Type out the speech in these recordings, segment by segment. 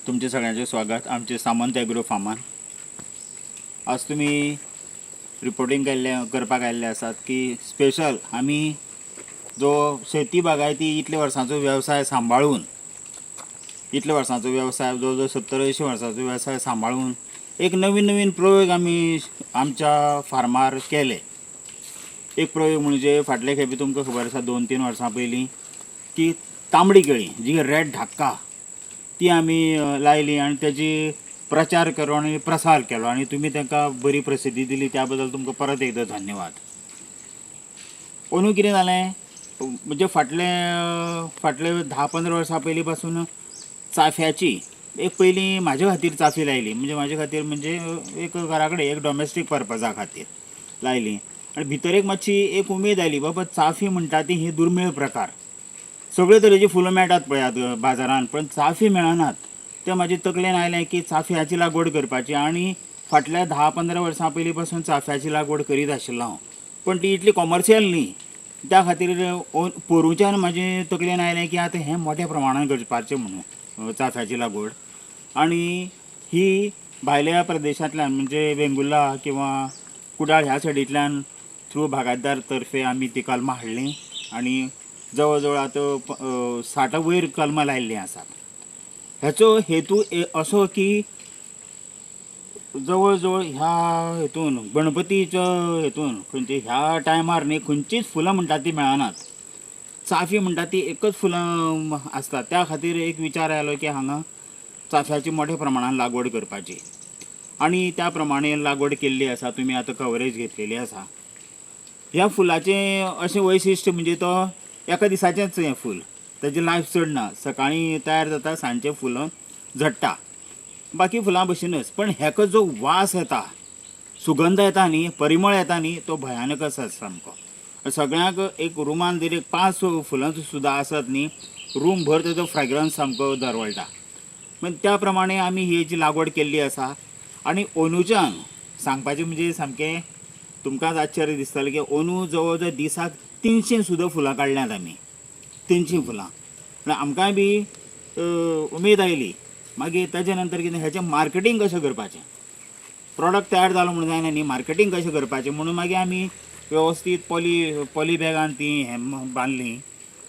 तुमचे सगळ्यांचे स्वागत आमचे सामंत एग्रो फार्मान। आज तुमी रिपोर्टिंग केल्ले करपाक आयिल्ले आसात की स्पेशल आमी जो शेती बागायती इतले वर्सांचो वेवसाय सांबाळून, इतले वर्सांचो वेवसाय जवळ जवळ 70-80 वर्सांचो वेवसाय सांबाळून एक नवीन नवीन प्रयोग आमी आमच्या फार्मार केले। एक प्रयोग म्हणजे फाटले खेपे तुमकां खबर आसा 2-3 वर्सां पयलीं की तांबडी केळी जी रेड ढाक्का ती आमी लायली आनी तेजी प्रचार केलो आनी प्रसार केलो आनी तुमी तांकां बरी प्रसिद्धी दिली, त्या बद्दल तुमकां परत एकदां धन्यवाद। अंदू कितें जालें म्हणजे फाटले फाटले 10-15 वर्सां पयलीं पासून चाफ्याची एक पयलीं म्हाजे खातीर चाफी लायली, म्हणजे म्हाजे खातीर म्हणजे एक घरा कडेन एक डॉमेस्टीक पर्पजा खातीर लायली आनी भितर एक मातशी एक उमेद आयली, बाबा चाफी म्हणटा ती ही दुर्मीळ प्रकार, सगळे तरेची फुलां मेळटात पळयात बाजारान पण चाफी मेळनात। तें म्हाजे तकलेन आयलें की चाफ्याची लागवड करपाची आनी फाटल्या 10-15 वर्सां पयलीं पासून चाफ्याची लागवड करीत आशिल्लो हांव, पण ती इतली कॉमर्शियल न्ही। त्या खातीर पोरूंच्यान म्हाजे तकलेन आयलें की आतां हें मोठ्या प्रमाणान करपाचें म्हणून चाफ्याची लागवड आनी ही भायल्या प्रदेशांतल्यान म्हणजे वेंगुर्ला किंवा कुडाळ ह्या सायडींतल्यान थ्रू बागायतदार तर्फे आमी ती कलमां हाडलीं आनी जवळ जवळ आतां 60 वयर कलमां लायिल्लीं आसात। हेचो हेतू असो की जवळ जवळ ह्या हेतून गणपतीच्या हेतून खंयचे ह्या टायमार न्ही खंयचीच फुलां म्हणटा ती मेळनात, चाफी म्हणटा ती एकच फुलां आसता। त्या खातीर एक विचार आयलो की हांगा चाफ्याची मोठ्या प्रमाणान लागवड करपाची आनी त्या प्रमाणे लागवड केल्ली आसा। तुमी आतां कवरेज घेतलेली आसा। ह्या फुलाचें अशें वैशिश्ट्य म्हणजे तो एका दिसाचेंच हें फूल, ताजें लायफ चड ना, सकाळीं तयार जाता सांजचें फुलां झडटा, बाकी फुलां भशेनच। पण हेका जो वास येता, सुगंध येता न्ही, परिमळ येता न्ही, तो भयानक आसा सामको। सगळ्यांक एक रुमान जर एक 5 फुलां सुद्दां आसत न्ही, रूम भर तेजो फ्रेग्रन्स सामको दरवळटा। पण त्या प्रमाणे आमी ही जी लागवड केल्ली आसा आनी अंदूच्यान सांगपाचें म्हणजे सामकें तुमकांच आश्चर्य दिसतलें की अंदू जवळ जवळ दिसाक 300 सुद्दां फुलां काडल्यांत आमी, 300 फुलां। म्हळ्यार आमकांय बी उमेद आयली। मागीर ताजे नंतर कितें हेचें मार्केटींग कशें करपाचें, प्रोडक्ट तयार जालो म्हणून जायना न्ही, मार्केटींग कशें करपाचें म्हणून मागीर आमी वेवस्थीत पॉली बॅगान ती हें बांदली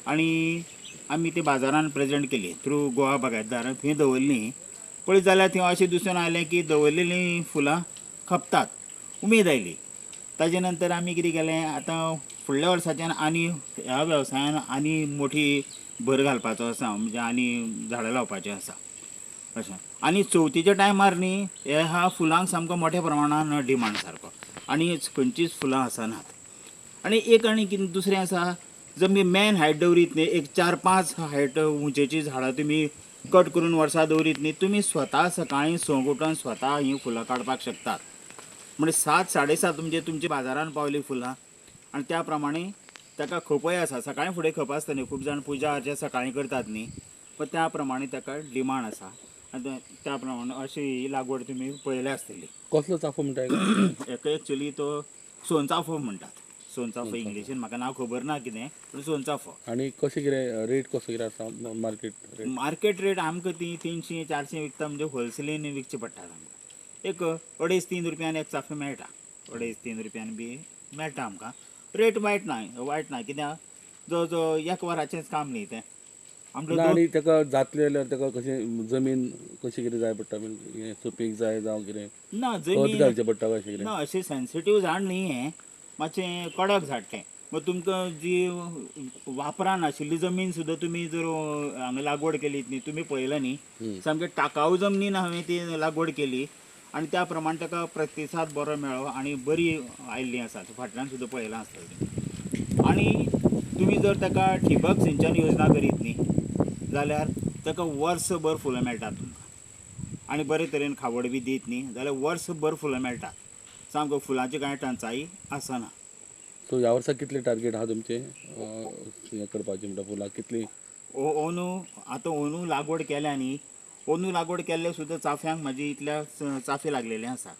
आनी आमी ती बाजारान प्रेजेंट केली थ्रू गोवा बागायतदार थंय दवरली। पळयत जाल्यार थंय अशें दिसून आयलें की दवरलेलीं फुलां खपतात, उमेद आयली। ताजे नंतर आमी कितें केलें, आतां फुडल्या वर्साच्यान आनी ह्या वेवसायान आनी मोठी भर घालपाचो आसा, म्हणजे आनी झाडां लावपाचीं आसा अशें। आनी चवथीच्या टायमार न्ही ह्या फुलांक सामको मोठ्या प्रमाणान डिमांड सारको आनी खंयचीच फुलां आसनात। आनी एक आनी कितें दुसरें आसा, जर तुमी मॅन हायट दवरीत न्ही, एक 4-5 हायट उंचेचीं झाडां तुमी कट करून वर्सां दवरीत न्ही, तुमी स्वता सकाळीं 6 उठून स्वता हीं फुलां काडपाक शकतात। म्हणजे 7-7:30 म्हणजे तुमच्या बाजारान पावलीं फुलां आनी त्या प्रमाणे ताका खपय आसा। सकाळीं फुडें खप आसता न्ही, खूब जाण पुजा अर्चा सकाळीं करतात न्ही, पण त्या प्रमाणे ताका डिमांड आसा आनी त्या प्रमाणे अशी ही लागवड तुमी पळयल्या आसतली। कसलो चाफो म्हणटा हेका एक्चुली तो सोनचाफो म्हणटात, सोनचाफो इंग्लिशीन म्हाका नांव खबर ना कितें, पूण सोनचाफो। आनी कशें कितें रेट कसो कितें आसा मार्केट रेट? मार्केट रेट आमकां ती 300-400 विकता, म्हणजे होलसेलीन विकचे पडटा आमकां। एक 2.5-3 रुपयान एक चाफे मेळटा, 2.5-3 रुपयान बी मेळटा आमकां। रेट वायट ना, वायट ना, कित्याक जो जो एक वराचेंच काम न्ही तें आमकां। आनी ताका जातलें जाल्यार ताका कशें जमीन कशी कितें जाय पडटा, हें सुपीक जाय जावं कितें ना, जमीन घालचें पडटा कशें कितें ना, अशें सेन्सिटीव झाड न्ही हें, मातशें कडक झाड तें। मग तुमकां जी वापरान आशिल्ली जमीन सुद्दां तुमी जर हांगा लागवड केली न्ही, तुमी पळयला न्ही, सामकें टाकाऊ जमनीन हांवें ती लागवड केली आनी त्या प्रमाणे ताका प्रतिसाद बरो मेळ्ळो आनी बरी आयिल्ली आसा, फाटल्यान सुद्दां पळयलां आसतलें। आनी तुमी जर ताका ठिबक सिंचन योजना करीत न्ही जाल्यार ताका वर्सभर फुलां मेळटात तुमकां आनी बरे तरेन खावड बी दीत न्ही जाल्यार वर्सभर फुलां मेळटात, सामको फुलांची कांय टंचाई आसना। सो ह्या वर्सा कितले टार्गेट आहा तुमचें हें करपाचें म्हणटा फुलां कितलीं? अंदू आतां अंदू लागवड केल्या न्ही, अंदू लागवड केल्ले सुद्दां चाफ्यांक म्हाजी इतल्या चाफे लागलेले आसात,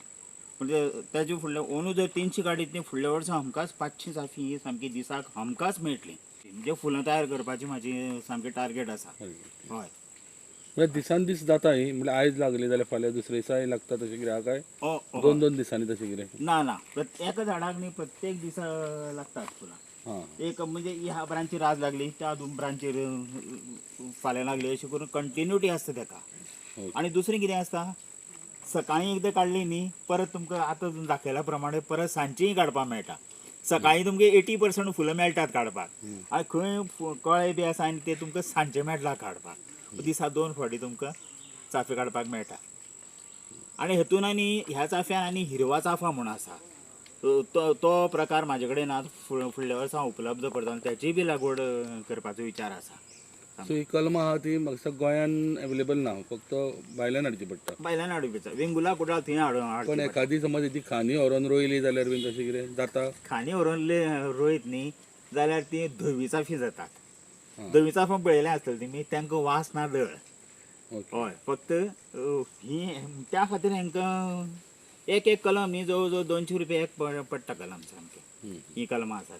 म्हणजे ताजे फुडले अंदू जर 300 काडीत न्ही, फुडल्या वर्सा हमखास 500 चाफी ही सामकी दिसाक हमखास मेळटली। म्हणजे फुलां तयार करपाची म्हाजी सामकी टार्गेट आसा। हय। म्हळ्यार दिसान दीस जाता ही, म्हळ्यार आयज लागली जाल्यार फाल्यां दुसरे दिसाय लागता तशें कितें आहा काय दोन दोन दिसांनी तशें कितें? ना ना, एका झाडाक न्ही प्रत्येक दिसा लागतात फुलां. हां एक म्हणजे ह्या ब्रांचीर आज लागली त्या ब्रांचीर फाल्यां लागली, अशें करून कंटिन्युटी आसता तेका. आनी दुसरें कितें आसता, सकाळीं एकदां काडली न्ही परत तुमकां आतां दाखयल्या प्रमाणे परत सांजचीय काडपाक मेळटा. सकाळीं तुमकां 80% फुलां मेळटात काडपाक, आनी खंय कळे बी आसा आनी ते तुमकां सांजचे मेळटा काडपाक. दिसा 2 फावटी तुमकां चाफे काडपाक मेळटा. आनी हेतून आनी ह्या चाफ्यान आनी हिरवा चाफा म्हूण आसा, तो प्रकार म्हाजे कडेन ना, फुडल्या वर्सा हांव उपलब्ध करता आनी त्याची बी लागवड करपाचो विचार आसा. सो ही कलमां आहा ती म्हाका गोंयान एवेलेबल ना, फक्त भायल्यान हाडची पडटा. भायल्यान हाडूं, वेंगुर्ला कुडाळ थंय हाडूं. पण एखादी समज ती खांदी व्हरोन रोयली जाल्यार बीन तशें कितें जाता? खांदी व्हरोन रोयत न्ही जाल्यार ती धवी चाफी जातात. धवी चाफां पळयलें आसतलें तुमी, तांकां वास ना दळ. हय, फक्त ही त्या खातीर हांकां एक एक कलम न्ही जवळ जवळ 200 रुपया एक पडटा कलम सामकें. ही कलमां आसात.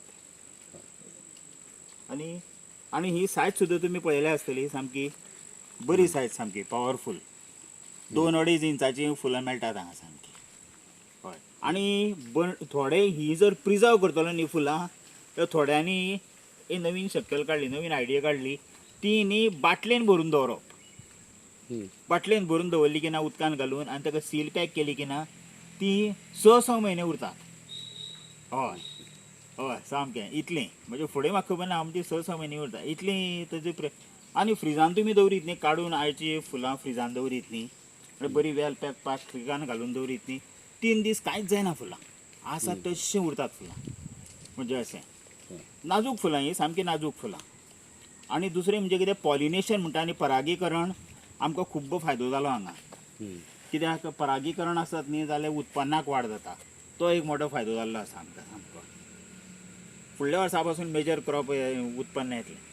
आनी आनी ही सायज सुद्दां तुमी पळयल्या आसतली, सामकी बरी सायज, सामकी पावरफूल. 2-2.5 इंचाची फुलां मेळटात हांगा सामकी. हय, आनी थोडे ही जर प्रिजर्व करतलो न्ही फुलां, तर थोड्यांनी एक नवीन शक्कल काडली, नवीन आयडिया काडली, ती न्ही बाटलेन भरून दवरप. बाटलेन भरून दवरली की ना उदकान घालून आनी ताका सील पॅक केली की ना ती 6-6 म्हयने उरतात. हय हय सामकें इतलें, म्हणजे फुडें म्हाका खबर ना, आमची 6-6 म्हयने उरता इतलें तेजे. आनी फ्रिजान तुमी दवरीत न्ही, काडून आयची फुलां फ्रिजान दवरीत न्ही, म्हळ्यार बरी वेल पॅक प्लास्टिकान घालून दवरीत न्ही, 3 दीस कांयच जायना फुलां, आसा तश्शीं उरतात फुलां. म्हणजे अशें नाजूक फुलां ही, सामकी नाजूक फुलां. आनी दुसरें म्हणजे कितें पॉलिनेशन म्हणटा आनी परागीकरण आमकां खूब्ब फायदो जालो हांगा. कित्याक परागीकरण आसत न्ही जाल्यार उत्पन्नाक वाड जाता, तो एक मोठो फायदो जाल्लो आसा आमकां सामको. फुडल्या वर्सा पासून मेजर क्रॉप उत्पन्न येतलें.